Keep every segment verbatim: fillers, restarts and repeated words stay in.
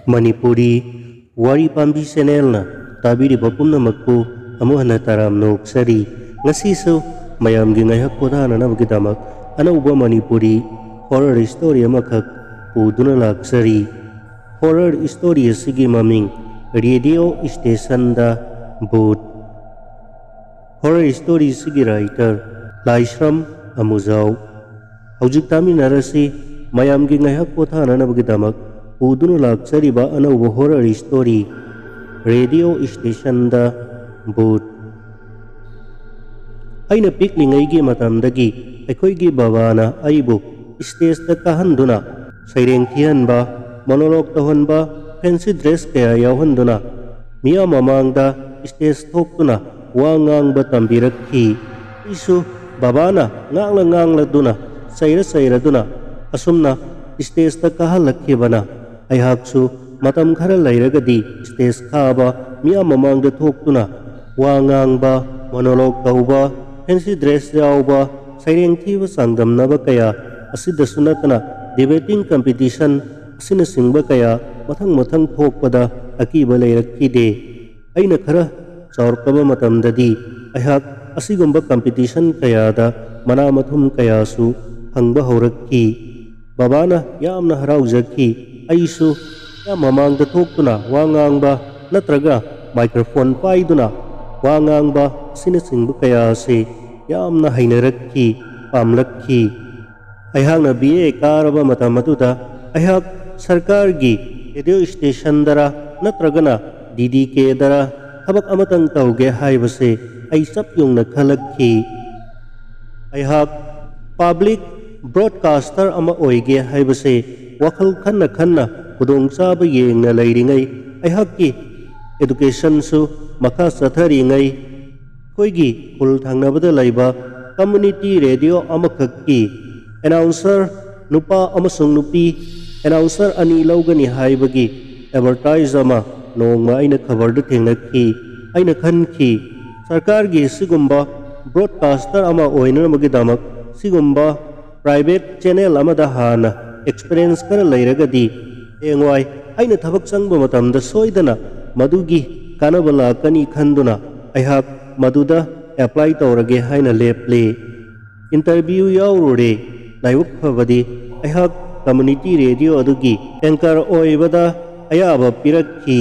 ꯃꯅꯤꯄꯨꯔꯤ ꯋꯥꯔꯤ ꯄꯥꯝꯕꯤ ꯆꯦꯅꯦꯜꯅ ꯇꯥꯕꯤꯔꯤꯕ ꯄꯨꯝꯅꯃꯛꯄꯨ ꯑꯃꯨꯛ ꯍꯟꯅ ꯇꯔꯥꯝꯅ ꯑꯣꯛꯆꯔꯤ꯫ ꯉꯁꯤꯁꯨ ꯃꯌꯥꯝꯒꯤ ꯉꯥꯏꯍꯥꯛ ꯄꯣꯊꯥꯅꯅꯕꯒꯤꯗꯃꯛ ꯑꯅꯧꯕ ꯃꯅꯤꯄꯨꯔꯤ ꯍꯣꯔꯔ ꯁ꯭ꯇꯣꯔꯤ ꯑꯃꯈꯛ ꯄꯨꯗꯨꯅ ꯂꯥꯛꯆꯔꯤ꯫ ꯍꯣꯔꯔ ꯁ꯭ꯇꯣꯔꯤ ꯑꯁꯤꯒꯤ ꯃꯃꯤꯡ ꯔꯦꯗꯤꯑꯣ ꯁ꯭ꯇꯦꯁꯟꯗ ꯚꯨꯠ꯫ ꯍꯣꯔꯔ ꯁ꯭ꯇꯣꯔꯤꯁꯤꯒꯤ ꯔꯥꯏꯇꯔ ꯂꯥꯏꯁ꯭ꯔꯝ ꯑꯃꯨꯖꯥꯎ꯫ ꯍꯧꯖꯤꯛ ꯇꯥꯃꯤꯟꯅꯔꯁꯤ ꯃꯌꯥꯝꯒꯤ ꯉꯥꯏꯍꯥꯛ ꯄꯣꯊꯥꯅꯅꯕꯒꯤꯗꯃꯛ ꯄꯨꯗꯨꯅ ꯂꯥꯛꯆꯔꯤꯕ ꯑꯅꯧꯕ ꯍꯣꯔꯔ ꯁ꯭ꯇꯣꯔꯤ ꯔꯦꯗꯤꯑꯣ ꯁ꯭ꯇꯦꯁꯟꯗ ꯚꯨꯠ꯫ ꯑꯩꯅ ꯄꯤꯛꯂꯤꯉꯩꯒꯤ ꯃꯇꯝꯗꯒꯤ ꯑꯩꯈꯣꯏꯒꯤ ꯕꯕꯥꯅ ꯑꯩꯕꯨ ꯁ꯭ꯇꯦꯖꯇ ꯀꯥꯍꯟꯗꯨꯅ ꯁꯩꯔꯦꯡ ꯊꯤꯍꯟꯕ, ꯃꯣꯅꯣꯂꯣꯒ ꯇꯧꯍꯟꯕ, ꯐꯦꯟꯁꯤ ꯗ꯭ꯔꯦꯁ ꯀꯌꯥ ꯌꯥꯎꯍꯟꯗꯨꯅ ꯃꯤꯌꯥꯝ ꯃꯃꯥꯡꯗ ꯁ꯭ꯇꯦꯖ ꯊꯣꯛꯇꯨꯅ ꯋꯥ ꯉꯥꯡꯕ ꯇꯝꯕꯤꯔꯛꯈꯤ꯫ ꯑꯩꯁꯨ ꯕꯕꯥꯅ ꯉꯥꯡꯂ ꯉꯥꯡꯂꯗꯨꯅ, ꯆꯩꯔ ꯆꯩꯔꯗꯨꯅ ꯑꯁꯨꯝꯅ ꯁ꯭ꯇꯦꯖꯇ ꯀꯥꯍꯜꯂꯛꯈꯤꯕꯅ ꯑꯩꯍꯥꯛꯁꯨ ꯃꯇꯝ ꯈꯔ ꯂꯩꯔꯒꯗꯤ ꯁ꯭ꯇꯦꯖ ꯀꯥꯕ, ꯃꯤꯌꯥꯝ ꯃꯃꯥꯡꯗ ꯊꯣꯛꯇꯨꯅ ꯋꯥ ꯉꯥꯡꯕ, ꯃꯣꯅꯣꯂꯣꯒ ꯇꯧꯕ, ꯐꯦꯟꯁꯤ ꯗ꯭ꯔꯦꯁ ꯌꯥꯎꯕ, ꯁꯩꯔꯦꯡ ꯊꯤꯕ ꯆꯥꯡꯗꯝꯅꯕ ꯀꯌꯥ ꯑꯁꯤꯗꯁꯨ ꯅꯠꯇꯅ ꯗꯤꯕꯦꯇꯤꯡ ꯀꯝꯄꯤꯇꯤꯁꯟ ꯑꯁꯤꯅꯆꯤꯡꯕ ꯀꯌꯥ ꯃꯊꯪ ꯃꯊꯪ ꯊꯣꯛꯄꯗ ꯑꯀꯤꯕ ꯂꯩꯔꯛꯈꯤꯗꯦ꯫ ꯑꯩꯅ ꯈꯔ ꯆꯥꯎꯔꯛꯂꯕ ꯃꯇꯝꯗꯗꯤ ꯑꯩꯍꯥꯛ ꯑꯁꯤꯒꯨꯝꯕ ꯀꯝꯄꯤꯇꯤꯁꯟ ꯀꯌꯥꯗ ꯃꯅꯥ ꯃꯊꯨꯝ ꯀꯌꯥꯁꯨ ꯐꯪꯕ ꯍꯧꯔꯛꯈꯤ꯫ ꯕꯕꯥꯅ ꯌꯥꯝꯅ ꯍꯔꯥꯎꯖꯈꯤ꯫ ꯑꯩꯁꯨ ꯃꯤꯌꯥꯝ ꯃꯃꯥꯡꯗ ꯊꯣꯛꯇꯨꯅ ꯋꯥ ꯉꯥꯡꯕ ꯅꯠꯇ꯭ꯔꯒ ꯃꯥꯏꯀ꯭ꯔꯣꯐꯣꯟ ꯄꯥꯏꯗꯨꯅ ꯋꯥ ꯉꯥꯡꯕ ꯑꯁꯤꯅꯆꯤꯡꯕ ꯀꯌꯥ ꯑꯁꯤ ꯌꯥꯝꯅ ꯍꯩꯅꯔꯛꯈꯤ, ꯄꯥꯝꯂꯛꯈꯤ꯫ ꯑꯩꯍꯥꯛꯅ ꯕꯤ ꯑꯦ ꯀꯥꯔꯕ ꯃꯇꯝ ꯑꯗꯨꯗ ꯑꯩꯍꯥꯛ ꯁꯔꯀꯥꯔꯒꯤ ꯔꯦꯗꯤꯑꯣ ꯁ꯭ꯇꯦꯁꯟꯗꯔ ꯅꯠꯇ꯭ꯔꯒꯅ ꯗꯤ ꯗꯤ ꯀꯦꯗꯔ ꯊꯕꯛ ꯑꯃꯇꯪ ꯇꯧꯒꯦ ꯍꯥꯏꯕꯁꯦ ꯑꯩ ꯆꯞ ꯌꯨꯡꯅ ꯈꯜꯂꯛꯈꯤ꯫ ꯑꯩꯍꯥꯛ ꯄꯕ꯭ꯂꯤꯛ ꯕ꯭ꯔꯣꯗꯀꯥꯁꯇꯔ ꯑꯃ ꯑꯣꯏꯒꯦ ꯍꯥꯏꯕꯁꯦ ꯋꯥꯈꯜ ꯈꯟꯅ ꯈꯟꯅ ꯈꯨꯗꯣꯡꯆꯥꯕ ꯌꯦꯡꯅ ꯂꯩꯔꯤꯉꯩ, ꯑꯩꯍꯥꯛꯀꯤ ꯑꯦꯗꯨꯀꯦꯁꯟꯁꯨ ꯃꯈꯥ ꯆꯠꯊꯔꯤꯉꯩ, ꯑꯩꯈꯣꯏꯒꯤ ꯈꯨꯜ ꯊꯪꯅꯕꯗ ꯂꯩꯕ ꯀꯝꯃ꯭ꯌꯨꯅꯤꯇꯤ ꯔꯦꯗꯤꯑꯣ ꯑꯃꯈꯛꯀꯤ ꯑꯦꯅꯥꯎꯟꯁꯔ ꯅꯨꯄꯥ ꯑꯃꯁꯨꯡ ꯅꯨꯄꯤ ꯑꯦꯅꯥꯎꯟꯁꯔ ꯑꯅꯤ ꯂꯧꯒꯅꯤ ꯍꯥꯏꯕꯒꯤ ꯑꯦꯗꯚꯔꯇꯥꯏꯖ ꯑꯃ ꯅꯣꯡꯃ ꯑꯩꯅ ꯈꯕꯔꯗ ꯊꯦꯡꯅꯈꯤ꯫ ꯑꯩꯅ ꯈꯟꯈꯤ, ꯁꯔꯀꯥꯔꯒꯤ ꯁꯤꯒꯨꯝꯕ ꯕ꯭ꯔꯣꯗꯀꯥꯁꯇꯔ ꯑꯃ ꯑꯣꯏꯅꯅꯕꯒꯤꯗꯃꯛ ꯁꯤꯒꯨꯝꯕ ꯄ꯭ꯔꯥꯏꯚꯦꯠ ꯆꯦꯅꯦꯜ ꯑꯃꯗ ꯍꯥꯟꯅ ꯑꯦꯛꯁꯄꯤꯔꯤꯌꯦꯟꯁ ꯈꯔ ꯂꯩꯔꯒꯗꯤ ꯍꯌꯦꯡꯋꯥꯏ ꯑꯩꯅ ꯊꯕꯛ ꯆꯪꯕ ꯃꯇꯝꯗ ꯁꯣꯏꯗꯅ ꯃꯗꯨꯒꯤ ꯀꯥꯟꯅꯕ ꯂꯥꯛꯀꯅꯤ ꯈꯟꯗꯨꯅ ꯑꯩꯍꯥꯛ ꯃꯗꯨꯗ ꯑꯦꯄ꯭ꯂꯥꯏ ꯇꯧꯔꯒꯦ ꯍꯥꯏꯅ ꯂꯦꯞꯂꯦ꯫ ꯏꯟꯇꯔꯚ꯭ꯌꯨ ꯌꯥꯎꯔꯨꯔꯦ꯫ ꯂꯥꯏꯕꯛ ꯐꯕꯗꯤ ꯑꯩꯍꯥꯛ ꯀꯝꯃ꯭ꯌꯨꯅꯤꯇꯤ ꯔꯦꯗꯤꯑꯣ ꯑꯗꯨꯒꯤ ꯑꯦꯡꯀꯔ ꯑꯣꯏꯕꯗ ꯑꯌꯥꯕ ꯄꯤꯔꯛꯈꯤ꯫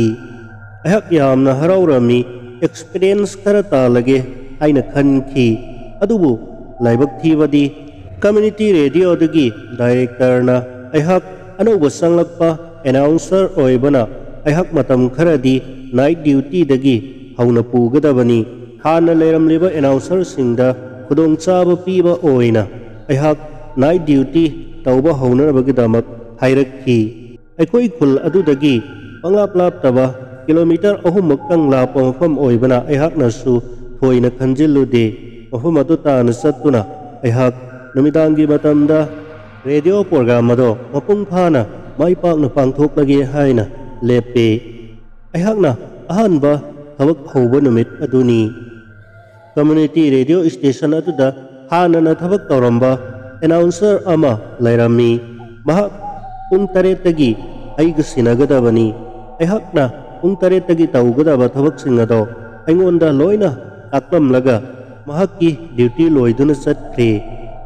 ꯑꯩꯍꯥꯛ ꯌꯥꯝꯅ ꯍꯔꯥꯎꯔꯝꯃꯤ꯫ ꯑꯦꯛꯁꯄꯤꯔꯤꯌꯦꯟꯁ ꯈꯔ ꯇꯥꯜꯂꯒꯦ ꯍꯥꯏꯅ ꯈꯟꯈꯤ꯫ ꯑꯗꯨꯕꯨ ꯂꯥꯏꯕꯛ ꯊꯤꯕꯗꯤ ꯀꯝꯃ꯭ꯌꯨꯅꯤꯇꯤ ꯔꯦꯗꯤꯑꯣ ꯑꯗꯨꯒꯤ ꯗꯥꯏꯔꯦꯛꯇꯔꯅ ꯑꯩꯍꯥꯛ ꯑꯅꯧꯕ ꯆꯪꯂꯛꯄ ꯑꯦꯅꯥꯎꯟꯁꯔ ꯑꯣꯏꯕꯅ ꯑꯩꯍꯥꯛ ꯃꯇꯝ ꯈꯔꯗꯤ ꯅꯥꯏꯠ ꯗ꯭ꯌꯨꯇꯤꯗꯒꯤ ꯍꯧꯅ ꯄꯨꯒꯗꯕꯅꯤ꯫ ꯍꯥꯟꯅ ꯂꯩꯔꯝꯂꯤꯕ ꯑꯦꯅꯥꯎꯟꯁꯔꯁꯤꯡꯗ ꯈꯨꯗꯣꯡꯆꯥꯕ ꯄꯤꯕ ꯑꯣꯏꯅ ꯑꯩꯍꯥꯛ ꯅꯥꯏꯠ ꯗ꯭ꯌꯨꯇꯤ ꯇꯧꯕ ꯍꯧꯅꯅꯕꯒꯤꯗꯃꯛ ꯍꯥꯏꯔꯛꯈꯤ꯫ ꯑꯩꯈꯣꯏ ꯈꯨꯜ ꯑꯗꯨꯗꯒꯤ ꯄꯪꯂꯥꯞ ꯂꯥꯞꯇꯕ ꯀꯤꯂꯣꯃꯤꯇꯔ ꯑꯍꯨꯝꯃꯨꯛꯇꯪ ꯂꯥꯞꯄ ꯃꯐꯝ ꯑꯣꯏꯕꯅ ꯑꯩꯍꯥꯛꯅꯁꯨ ꯊꯣꯏꯅ ꯈꯟꯖꯤꯜꯂꯨꯗꯦ꯫ ꯃꯐꯝ ꯑꯗꯨ ꯇꯥꯅ ꯆꯠꯇꯨꯅ ꯑꯩꯍꯥꯛ ꯅꯨꯃꯤꯗꯥꯡꯒꯤ ꯃꯇꯝꯗ ꯔꯦꯗꯤꯑꯣ ꯄ꯭ꯔꯣꯒ꯭ꯔꯥꯝ ꯑꯗꯣ ꯃꯄꯨꯡ ꯐꯥꯅ ꯃꯥꯏ ꯄꯥꯛꯅ ꯄꯥꯡꯊꯣꯛꯂꯒꯦ ꯍꯥꯏꯅ ꯂꯦꯞꯄꯦ꯫ ꯑꯩꯍꯥꯛꯅ ꯑꯍꯥꯟꯕ ꯊꯕꯛ ꯍꯧꯕ ꯅꯨꯃꯤꯠ ꯑꯗꯨꯅꯤ꯫ ꯀꯝꯃ꯭ꯌꯨꯅꯤꯇꯤ ꯔꯦꯗꯤꯑꯣ ꯁ꯭ꯇꯦꯁꯟ ꯑꯗꯨꯗ ꯍꯥꯟꯅꯅ ꯊꯕꯛ ꯇꯧꯔꯝꯕ ꯑꯦꯅꯥꯎꯟꯁꯔ ꯑꯃ ꯂꯩꯔꯝꯃꯤ꯫ ꯃꯍꯥꯛ ꯄꯨꯡ ꯇꯔꯦꯠꯇꯒꯤ ꯑꯩꯒ ꯁꯤꯟꯅꯒꯗꯕꯅꯤ꯫ ꯑꯩꯍꯥꯛꯅ ꯄꯨꯡ ꯇꯔꯦꯠꯇꯒꯤ ꯇꯧꯒꯗꯕ ꯊꯕꯛꯁꯤꯡ ꯑꯗꯣ ꯑꯩꯉꯣꯟꯗ ꯂꯣꯏꯅ ꯇꯥꯛꯂꯝꯂꯒ ꯃꯍꯥꯛꯀꯤ ꯗ꯭ꯌꯨꯇꯤ ꯂꯣꯏꯗꯨꯅ ꯆꯠꯈ꯭ꯔꯦ꯫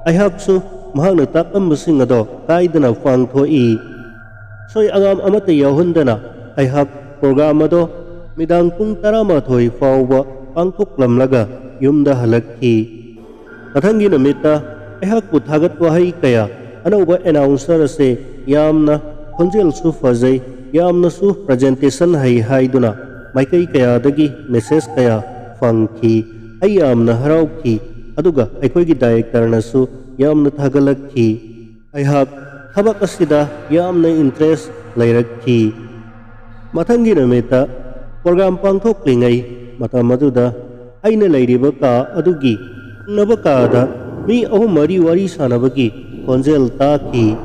ꯑꯩꯍꯥꯛꯁꯨ ꯃꯍꯥꯛꯅ ꯇꯥꯛꯂꯝꯕꯁꯤꯡ ꯑꯗꯣ ꯀꯥꯏꯗꯅ ꯄꯥꯡꯊꯣꯛꯏ꯫ ꯁꯣꯏ ꯑꯉꯥꯝ ꯑꯃꯠꯇ ꯌꯥꯎꯍꯟꯗꯅ ꯑꯩꯍꯥꯛ ꯄ꯭ꯔꯣꯒ꯭ꯔꯥꯝ ꯑꯗꯣ ꯃꯤꯗꯥꯡ ꯄꯨꯡ ꯇꯔꯥꯃꯥꯊꯣꯏ ꯐꯥꯎꯕ ꯄꯥꯡꯊꯣꯛꯂꯝꯂꯒ ꯌꯨꯝꯗ ꯍꯜꯂꯛꯈꯤ꯫ ꯃꯊꯪꯒꯤ ꯅꯨꯃꯤꯠꯇ ꯑꯩꯍꯥꯛꯄꯨ ꯊꯥꯒꯠ ꯋꯥꯍꯩ ꯀꯌꯥ, ꯑꯅꯧꯕ ꯑꯦꯅꯥꯎꯟꯁꯔ ꯑꯁꯦ ꯌꯥꯝꯅ ꯈꯣꯟꯖꯦꯜꯁꯨ ꯐꯖꯩ, ꯌꯥꯝꯅꯁꯨ ꯄ꯭ꯔꯖꯦꯟꯇꯦꯁꯟ ꯍꯩ ꯍꯥꯏꯗꯨꯅ ꯃꯥꯏꯀꯩ ꯀꯌꯥꯗꯒꯤ ꯃꯦꯁꯦꯖ ꯀꯌꯥ ꯐꯪꯈꯤ꯫ ꯑꯩ ꯌꯥꯝꯅ ꯍꯔꯥꯎꯈꯤ, ꯑꯗꯨꯒ ꯑꯩꯈꯣꯏꯒꯤ ꯗꯥꯏꯔꯦꯛꯇꯔꯅꯁꯨ ꯌꯥꯝꯅ ꯊꯥꯒꯠꯂꯛꯈꯤ꯫ ꯑꯩꯍꯥꯛ ꯊꯕꯛ ꯑꯁꯤꯗ ꯌꯥꯝꯅ ꯏꯟꯇꯔꯦꯁ ꯂꯩꯔꯛꯈꯤ꯫ ꯃꯊꯪꯒꯤ ꯅꯨꯃꯤꯠꯇ ꯄ꯭ꯔꯣꯒ꯭ꯔꯥꯝ ꯄꯥꯡꯊꯣꯛꯂꯤꯉꯩ ꯃꯇꯝ ꯑꯗꯨꯗ ꯑꯩꯅ ꯂꯩꯔꯤꯕ ꯀꯥ ꯑꯗꯨꯒꯤ ꯊꯪꯅꯕ ꯀꯥꯗ ꯃꯤ ꯑꯍꯨꯝ ꯃꯔꯤ ꯋꯥꯔꯤ ꯁꯥꯟꯅꯕꯒꯤ ꯈꯣꯟꯖꯦꯜ ꯇꯥꯈꯤ꯫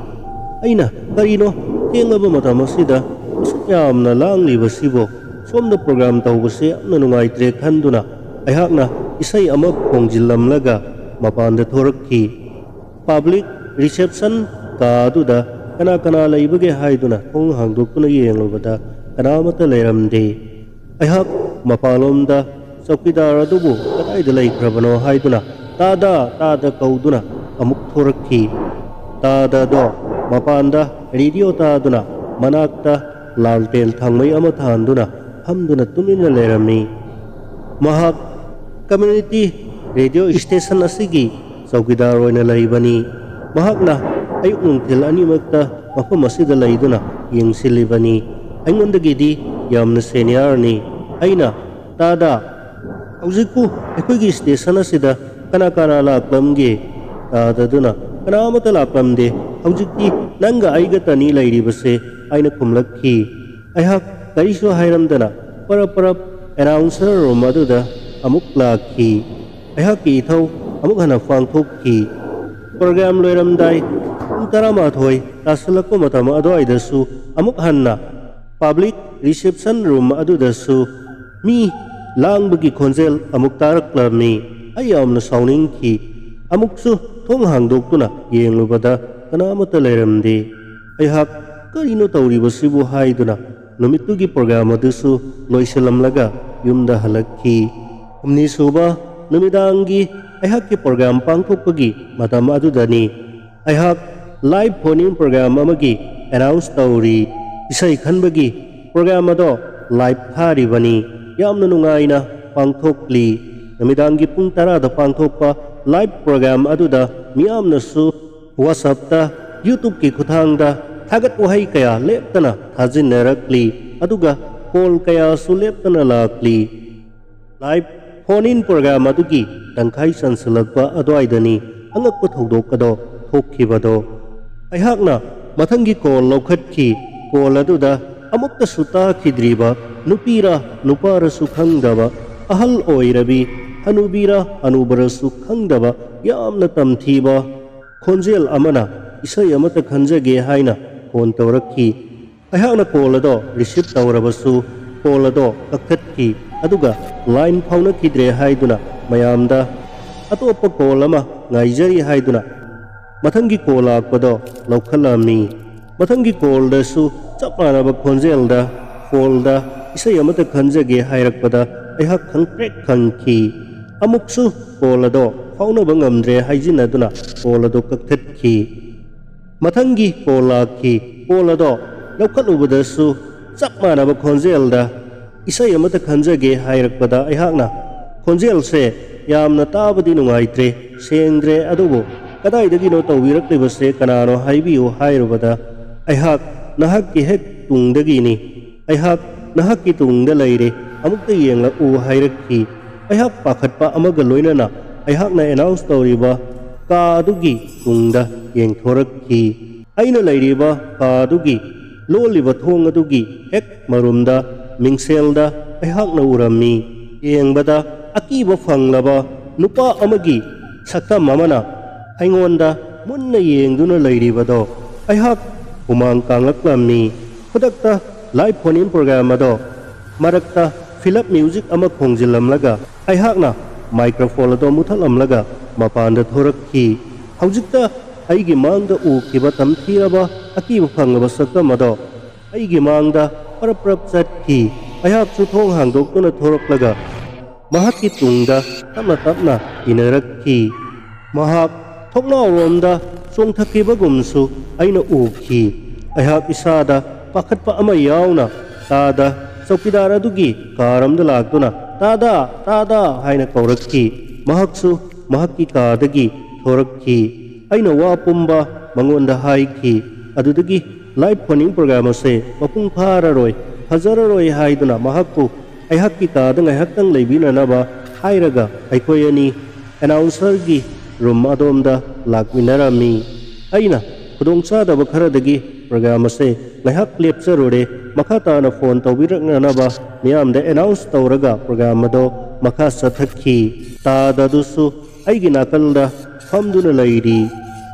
ꯑꯩꯅ, "ꯀꯔꯤꯅꯣ ꯊꯦꯡꯂꯕ ꯃꯇꯝ ꯑꯁꯤꯗ ꯑꯁꯨꯛ ꯌꯥꯝꯅ ꯂꯥꯡꯂꯤꯕꯁꯤꯕꯣ? ꯁꯣꯝꯗ ꯄ꯭ꯔꯣꯒ꯭ꯔꯥꯝ ꯇꯧꯕꯁꯦ ꯌꯥꯝꯅ ꯅꯨꯡꯉꯥꯏꯇ꯭ꯔꯦ" ꯈꯟꯗꯨꯅ ꯑꯩꯍꯥꯛꯅ ꯏꯁꯩ ꯑꯃ ꯈꯣꯡꯖꯤꯜꯂꯝꯂꯒ ꯃꯄꯥꯟꯗ ꯊꯣꯔꯛꯈꯤ꯫ ꯄꯕ꯭ꯂꯤꯛ ꯔꯤꯁꯦꯞꯁꯟ ꯀꯥ ꯑꯗꯨꯗ ꯀꯅꯥ ꯀꯅꯥ ꯂꯩꯕꯒꯦ ꯍꯥꯏꯗꯨꯅ ꯊꯣꯡ ꯍꯥꯡꯗꯣꯛꯇꯨꯅ ꯌꯦꯡꯂꯨꯕꯗ ꯀꯅꯥꯃꯠꯇ ꯂꯩꯔꯝꯗꯦ꯫ ꯑꯩꯍꯥꯛ ꯃꯄꯥꯟꯂꯣꯝꯗ ꯆꯧꯀꯤꯗꯥꯔ ꯑꯗꯨꯕꯨ ꯀꯗꯥꯏꯗ ꯂꯩꯈ꯭ꯔꯕꯅꯣ ꯍꯥꯏꯗꯨꯅ ꯇꯥꯗ ꯇꯥꯗ ꯀꯧꯗꯨꯅ ꯑꯃꯨꯛ ꯊꯣꯔꯛꯈꯤ꯫ ꯇꯥꯗꯗꯣ ꯃꯄꯥꯟꯗ ꯔꯦꯗꯤꯑꯣ ꯇꯥꯗꯨꯅ ꯃꯅꯥꯛꯇ ꯂꯥꯜꯇꯦꯜ ꯊꯥꯡꯃꯩ ꯑꯃ ꯊꯥꯟꯗꯨꯅ ꯐꯝꯗꯨꯅ ꯇꯨꯃꯤꯟꯅ ꯂꯩꯔꯝꯃꯤ꯫ ꯃꯍꯥꯛ ꯀꯝꯃ꯭ꯌꯨꯅꯤꯇꯤ ꯔꯦꯗꯤꯑꯣ ꯁ꯭ꯇꯦꯁꯟ ꯑꯁꯤꯒꯤ ꯆꯧꯀꯤꯗꯥꯔ ꯑꯣꯏꯅ ꯂꯩꯕꯅꯤ꯫ ꯃꯍꯥꯛꯅ ꯑꯌꯨꯛ ꯅꯨꯡꯊꯤꯜ ꯑꯅꯤꯃꯛꯇ ꯃꯐꯝ ꯑꯁꯤꯗ ꯂꯩꯗꯨꯅ ꯌꯦꯡꯁꯤꯜꯂꯤꯕꯅꯤ꯫ ꯑꯩꯉꯣꯟꯗꯒꯤꯗꯤ ꯌꯥꯝꯅ ꯁꯦꯅꯤꯌꯥꯔꯅꯤ꯫ ꯑꯩꯅ, "ꯇꯥꯗ, ꯍꯧꯖꯤꯛꯄꯨ ꯑꯩꯈꯣꯏꯒꯤ ꯁ꯭ꯇꯦꯁꯟ ꯑꯁꯤꯗ ꯀꯅꯥ ꯀꯅꯥ ꯂꯥꯛꯂꯝꯒꯦ?" ꯇꯥꯗꯗꯨꯅ, "ꯀꯅꯥ ꯑꯃꯠꯇ ꯂꯥꯛꯂꯝꯗꯦ꯫ ꯍꯧꯖꯤꯛꯇꯤ ꯅꯪꯒ ꯑꯩꯒꯇꯅꯤ ꯂꯩꯔꯤꯕꯁꯦ," ꯍꯥꯏꯅ ꯈꯨꯝꯂꯛꯈꯤ꯫ ꯑꯩꯍꯥꯛ ꯀꯔꯤꯁꯨ ꯍꯥꯏꯔꯝꯗꯅ ꯄꯔꯞ ꯄꯔꯞ ꯑꯦꯅꯥꯎꯟꯁꯔ ꯔꯨꯝ ꯑꯗꯨꯗ ꯑꯃꯨꯛ ꯂꯥꯛꯈꯤ꯫ ꯑꯩꯍꯥꯛꯀꯤ ꯏꯊꯧ ꯑꯃꯨꯛ ꯍꯟꯅ ꯄꯥꯡꯊꯣꯛꯈꯤ꯫ ꯄ꯭ꯔꯣꯒ꯭ꯔꯥꯝ ꯂꯣꯏꯔꯝꯗꯥꯏ ꯄꯨꯡ ꯇꯔꯥꯃꯥꯊꯣꯏ ꯇꯥꯁꯤꯜꯂꯛꯄ ꯃꯇꯝ ꯑꯗꯨꯋꯥꯏꯗꯁꯨ ꯑꯃꯨꯛ ꯍꯟꯅ ꯄꯕ꯭ꯂꯤꯛ ꯔꯤꯁꯦꯞꯁꯟ ꯔꯨꯝ ꯑꯗꯨꯗꯁꯨ ꯃꯤ ꯂꯥꯡꯕꯒꯤ ꯈꯣꯟꯖꯦꯜ ꯑꯃꯨꯛ ꯇꯥꯔꯛꯂꯝꯃꯤ꯫ ꯑꯩ ꯌꯥꯝꯅ ꯁꯥꯎꯅꯤꯡꯈꯤ꯫ ꯑꯃꯨꯛꯁꯨ ꯊꯣꯡ ꯍꯥꯡꯗꯣꯛꯇꯨꯅ ꯌꯦꯡꯂꯨꯕꯗ ꯀꯅꯥꯃꯠꯇ ꯂꯩꯔꯝꯗꯦ꯫ ꯑꯩꯍꯥꯛ "ꯀꯔꯤꯅꯣ ꯇꯧꯔꯤꯕꯁꯤꯕꯨ?" ꯍꯥꯏꯗꯨꯅ ꯅꯨꯃꯤꯠꯇꯨꯒꯤ ꯄ꯭ꯔꯣꯒ꯭ꯔꯥꯝ ꯑꯗꯨꯁꯨ ꯂꯣꯏꯁꯤꯜꯂꯝꯂꯒ ꯌꯨꯝꯗ ꯍꯜꯂꯛꯈꯤ꯫ ꯍꯨꯝꯅꯤꯁꯨꯕ ꯅꯨꯃꯤꯗꯥꯡꯒꯤ ꯑꯩꯍꯥꯛꯀꯤ ꯄ꯭ꯔꯣꯒ꯭ꯔꯥꯝ ꯄꯥꯡꯊꯣꯛꯄꯒꯤ ꯃꯇꯝ ꯑꯗꯨꯗꯅꯤ꯫ ꯑꯩꯍꯥꯛ ꯂꯥꯏꯚ ꯐꯣꯟ ꯏꯟ ꯄ꯭ꯔꯣꯒ꯭ꯔꯥꯝ ꯑꯃꯒꯤ ꯑꯦꯅꯥꯎꯟꯁ ꯇꯧꯔꯤ꯫ ꯏꯁꯩ ꯈꯟꯕꯒꯤ ꯄ꯭ꯔꯣꯒ꯭ꯔꯥꯝ ꯑꯗꯣ ꯂꯥꯏꯚ ꯊꯥꯔꯤꯕꯅꯤ꯫ ꯌꯥꯝꯅ ꯅꯨꯡꯉꯥꯏꯅ ꯄꯥꯡꯊꯣꯛꯂꯤ꯫ ꯅꯨꯃꯤꯗꯥꯡꯒꯤ ꯄꯨꯡ ꯇꯔꯥꯗ ꯄꯥꯡꯊꯣꯛꯄ ꯂꯥꯏꯚ ꯄ꯭ꯔꯣꯒ꯭ꯔꯥꯝ ꯑꯗꯨꯗ ꯃꯤꯌꯥꯝꯅꯁꯨ WhatsApp-ꯇ, YouTube-ꯀꯤ ꯈꯨꯠꯊꯥꯡꯗ ꯊꯥꯒꯠ ꯋꯥꯍꯩ ꯀꯌꯥ ꯂꯦꯞꯇꯅ ꯊꯥꯖꯤꯟꯅꯔꯛꯂꯤ, ꯑꯗꯨꯒ ꯀꯣꯜ ꯀꯌꯥꯁꯨ ꯂꯦꯞꯇꯅ ꯂꯥꯛꯂꯤ꯫ ꯂꯥꯏꯚ ꯐꯣꯟ ꯏꯟ ꯄ꯭ꯔꯣꯒ꯭ꯔꯥꯝ ꯑꯗꯨꯒꯤ ꯇꯪꯈꯥꯏ ꯆꯟꯁꯤꯜꯂꯛꯄ ꯑꯗꯨꯋꯥꯏꯗꯅꯤ ꯑꯉꯛꯄ ꯊꯧꯗꯣꯛ ꯑꯗꯣ ꯊꯣꯛꯈꯤꯕꯗꯣ꯫ ꯑꯩꯍꯥꯛꯅ ꯃꯊꯪꯒꯤ ꯀꯣꯜ ꯂꯧꯈꯠꯈꯤ꯫ ꯀꯣꯜ ꯑꯗꯨꯗ ꯑꯃꯨꯛꯇꯁꯨ ꯇꯥꯈꯤꯗ꯭ꯔꯤꯕ, ꯅꯨꯄꯤꯔ ꯅꯨꯄꯥꯔꯁꯨ ꯈꯪꯗꯕ, ꯑꯍꯜ ꯑꯣꯏꯔꯕꯤ, ꯍꯅꯨꯕꯤꯔ ꯍꯅꯨꯕꯔꯁꯨ ꯈꯪꯗꯕ, ꯌꯥꯝꯅ ꯇꯝꯊꯤꯕ ꯈꯣꯟꯖꯦꯜ ꯑꯃꯅ ꯏꯁꯩ ꯑꯃꯠꯇ ꯈꯟꯖꯒꯦ ꯍꯥꯏꯅ ꯐꯣꯟ ꯇꯧꯔꯛꯈꯤ꯫ ꯑꯩꯍꯥꯛꯅ ꯀꯣꯜ ꯑꯗꯣ ꯔꯤꯁꯤꯞ ꯇꯧꯔꯕꯁꯨ, ꯀꯣꯜ ꯑꯗꯣ ꯀꯛꯊꯠꯈꯤ, ꯑꯗꯨꯒ ꯂꯥꯏꯟ ꯐꯥꯎꯅꯈꯤꯗ꯭ꯔꯦ ꯍꯥꯏꯗꯨꯅ ꯃꯌꯥꯝꯗ ꯑꯇꯣꯞꯄ ꯀꯣꯜ ꯑꯃ ꯉꯥꯏꯖꯔꯤ ꯍꯥꯏꯗꯨꯅ ꯃꯊꯪꯒꯤ ꯀꯣꯜ ꯂꯥꯛꯄꯗꯣ ꯂꯧꯈꯠꯂꯝꯃꯤ꯫ ꯃꯊꯪꯒꯤ ꯀꯣꯜꯗꯁꯨ ꯆꯞ ꯃꯥꯟꯅꯕ ꯈꯣꯟꯖꯦꯜꯗ, "ꯐꯣꯟꯗ ꯏꯁꯩ ꯑꯃꯠꯇ ꯈꯟꯖꯒꯦ" ꯍꯥꯏꯔꯛꯄꯗ ꯑꯩꯍꯥꯛ ꯈꯪꯇ꯭ꯔꯦꯛ ꯈꯪꯈꯤ꯫ ꯑꯃꯨꯛꯁꯨ ꯀꯣꯜ ꯑꯗꯣ ꯐꯥꯎꯅꯕ ꯉꯝꯗ꯭ꯔꯦ ꯍꯥꯏꯖꯤꯟꯅꯗꯨꯅ ꯀꯣꯜ ꯑꯗꯣ ꯀꯛꯊꯠꯈꯤ꯫ ꯃꯊꯪꯒꯤ ꯀꯣꯜ ꯂꯥꯛꯈꯤ꯫ ꯀꯣꯜ ꯑꯗꯣ ꯂꯧꯈꯠꯂꯨꯕꯗꯁꯨ ꯆꯞ ꯃꯥꯟꯅꯕ ꯈꯣꯟꯖꯦꯜꯗ, "ꯏꯁꯩ ꯑꯃꯠꯇ ꯈꯟꯖꯒꯦ" ꯍꯥꯏꯔꯛꯄꯗ ꯑꯩꯍꯥꯛꯅ, "ꯈꯣꯟꯖꯦꯜꯁꯦ ꯌꯥꯝꯅ ꯇꯥꯕꯗꯤ ꯅꯨꯡꯉꯥꯏꯇ꯭ꯔꯦ, ꯁꯦꯡꯗ꯭ꯔꯦ, ꯑꯗꯨꯕꯨ ꯀꯗꯥꯏꯗꯒꯤꯅꯣ ꯇꯧꯕꯤꯔꯛꯂꯤꯕꯁꯦ, ꯀꯅꯥꯅꯣ ꯍꯥꯏꯕꯤꯌꯨ" ꯍꯥꯏꯔꯨꯕꯗ ꯑꯩꯍꯥꯛ, "ꯅꯍꯥꯛꯀꯤ ꯍꯦꯛ ꯇꯨꯡꯗꯒꯤꯅꯤ, ꯑꯩꯍꯥꯛ ꯅꯍꯥꯛꯀꯤ ꯇꯨꯡꯗ ꯂꯩꯔꯦ, ꯑꯃꯨꯛꯇ ꯌꯦꯡꯂꯛꯎ" ꯍꯥꯏꯔꯛꯈꯤ꯫ ꯑꯩꯍꯥꯛ ꯄꯥꯈꯠꯄ ꯑꯃꯒ ꯂꯣꯏꯅꯅ ꯑꯩꯍꯥꯛꯅ ꯑꯦꯅꯥꯎꯟꯁ ꯇꯧꯔꯤꯕ ꯀꯥ ꯑꯗꯨꯒꯤ ꯇꯨꯡꯗ ꯌꯦꯡꯊꯣꯔꯛꯈꯤ꯫ ꯑꯩꯅ ꯂꯩꯔꯤꯕ ꯀꯥ ꯑꯗꯨꯒꯤ ꯂꯣꯜꯂꯤꯕ ꯊꯣꯡ ꯑꯗꯨꯒꯤ ꯍꯦꯛ ꯃꯔꯨꯝꯗ, ꯃꯤꯡꯁꯦꯜꯗ ꯑꯩꯍꯥꯛꯅ ꯎꯔꯝꯃꯤ꯫ ꯌꯦꯡꯕꯗ ꯑꯀꯤꯕ ꯐꯪꯂꯕ ꯅꯨꯄꯥ ꯑꯃꯒꯤ ꯁꯛꯇꯝ ꯑꯃꯅ ꯑꯩꯉꯣꯟꯗ ꯃꯨꯟꯅ ꯌꯦꯡꯗꯨꯅ ꯂꯩꯔꯤꯕꯗꯣ ꯑꯩꯍꯥꯛ ꯍꯨꯃꯥꯡ ꯀꯥꯡꯂꯛꯂꯝꯃꯤ꯫ ꯈꯨꯗꯛꯇ ꯂꯥꯏꯚ ꯐꯣꯟ ꯏꯟ ꯄ꯭ꯔꯣꯒ꯭ꯔꯥꯝ ꯑꯗꯣ ꯃꯔꯛꯇ ꯐꯤꯂꯞ ꯃ꯭ꯌꯨꯖꯤꯛ ꯑꯃ ꯈꯣꯡꯖꯤꯜꯂꯝꯂꯒ ꯑꯩꯍꯥꯛꯅ ꯃꯥꯏꯀ꯭ꯔꯣꯐꯣꯟ ꯑꯗꯣ ꯃꯨꯊꯠꯂꯝꯂꯒ ꯃꯄꯥꯟꯗ ꯊꯣꯔꯛꯈꯤ꯫ ꯍꯧꯖꯤꯛꯇ ꯑꯩꯒꯤ ꯃꯥꯡꯗ ꯎꯈꯤꯕ ꯇꯝꯊꯤꯔꯕ ꯑꯀꯤꯕ ꯐꯪꯂꯕ ꯁꯛꯇꯝ ꯑꯗꯣ ꯑꯩꯒꯤ ꯃꯥꯡꯗ ꯄꯔꯞ ꯄꯔꯞ ꯆꯠꯈꯤ꯫ ꯑꯩꯍꯥꯛꯁꯨ ꯊꯣꯡ ꯍꯥꯡꯗꯣꯛꯇꯨꯅ ꯊꯣꯔꯛꯂꯒ ꯃꯍꯥꯛꯀꯤ ꯇꯨꯡꯗ ꯇꯞꯅ ꯇꯞꯅ ꯏꯟꯅꯔꯛꯈꯤ꯫ ꯃꯍꯥꯛ ꯊꯣꯡꯅꯥꯎꯔꯣꯝꯗ ꯆꯣꯡꯊꯈꯤꯕꯒꯨꯝꯁꯨ ꯑꯩꯅ ꯎꯈꯤ꯫ ꯑꯩꯍꯥꯛ ꯏꯁꯥꯗ ꯄꯥꯈꯠꯄ ꯑꯃ ꯌꯥꯎꯅ ꯇꯥꯗ ꯆꯧꯀꯤꯗꯥꯔ ꯑꯗꯨꯒꯤ ꯀꯥꯔ ꯑꯃꯗ ꯂꯥꯛꯇꯨꯅ, "ꯇꯥꯗ, ꯇꯥꯗ" ꯍꯥꯏꯅ ꯀꯧꯔꯛꯈꯤ꯫ ꯃꯍꯥꯛꯁꯨ ꯃꯍꯥꯛꯀꯤ ꯀꯥꯗꯒꯤ ꯊꯣꯔꯛꯈꯤ꯫ ꯑꯩꯅ ꯋꯥ ꯄꯨꯝꯕ ꯃꯉꯣꯟꯗ ꯍꯥꯏꯈꯤ꯫ ꯑꯗꯨꯗꯒꯤ ꯂꯥꯏꯚ ꯐꯣꯟ ꯏꯟ ꯄ꯭ꯔꯣꯒ꯭ꯔꯥꯝ ꯑꯁꯦ ꯃꯄꯨꯡ ꯐꯥꯔꯔꯣꯏ, ꯐꯖꯔꯔꯣꯏ ꯍꯥꯏꯗꯨꯅ ꯃꯍꯥꯛꯄꯨ ꯑꯩꯍꯥꯛꯀꯤ ꯀꯥꯗ ꯉꯥꯏꯍꯥꯛꯇꯪ ꯂꯩꯕꯤꯅꯅꯕ ꯍꯥꯏꯔꯒ ꯑꯩꯈꯣꯏ ꯑꯅꯤ ꯑꯦꯅꯥꯎꯟꯁꯔꯒꯤ ꯔꯨꯝ ꯑꯗꯣꯝꯗ ꯂꯥꯛꯃꯤꯟꯅꯔꯝꯃꯤ꯫ ꯑꯩꯅ ꯈꯨꯗꯣꯡꯆꯥꯗꯕ ꯈꯔꯗꯒꯤ ꯄ꯭ꯔꯣꯒ꯭ꯔꯥꯝ ꯑꯁꯦ ꯉꯥꯏꯍꯥꯛ ꯂꯦꯞꯆꯔꯨꯔꯦ꯫ ꯃꯈꯥ ꯇꯥꯅ ꯐꯣꯟ ꯇꯧꯕꯤꯔꯛꯅꯅꯕ ꯃꯤꯌꯥꯝꯗ ꯑꯦꯅꯥꯎꯟꯁ ꯇꯧꯔꯒ ꯄ꯭ꯔꯣꯒ꯭ꯔꯥꯝ ꯑꯗꯣ ꯃꯈꯥ ꯆꯠꯊꯈꯤ꯫ ꯇꯥꯗ ꯑꯗꯨꯁꯨ ꯑꯩꯒꯤ ꯅꯥꯀꯜꯗ ꯐꯝꯗꯨꯅ ꯂꯩꯔꯤ꯫